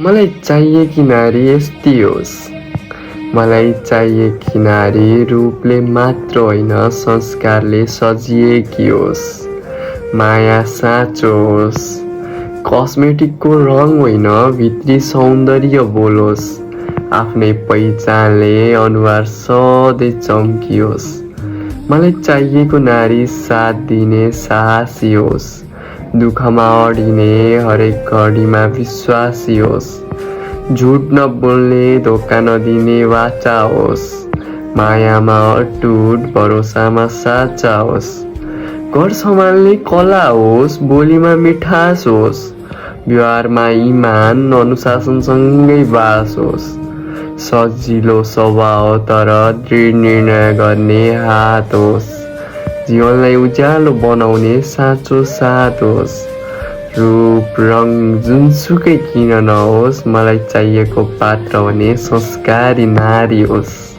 मलाई चाहिएकी नारी यस्ती होस्। मलाई चाहिएकी नारी रूपले मात्र होइन संस्कारले सजिएकी होस्। माया साँचो होस्। कस्मेटिकको रङ होइन भित्री सौन्दर्य बोलोस्। आफ्नै पहिचानले अनुहार सधैँ चम्कियोस्। मलाई चाहिएको नारी साथ दिने साहसी होस्। दुःखमा अडिने हरेक घडीमा विश्वासी होस्। झुट नबोल्ने धोका नदिने वाचा होस्। मायामा अटुट भरोसामा साचा होस्। घर सम्हाल्ने कला होस्। बोलीमा मिठास होस्। व्यवहारमा इमान अनुशासनसँगै बास होस्। सजिलो स्वभाव तर दृढ निर्णय गर्ने हात होस्। जीवनलाई उज्यालो बनाउने साँचो साथ होस्। रूप रङ जुनसुकै किन नहोस् मलाई चाहिएको पात्र भने संस्कारी नारी होस्।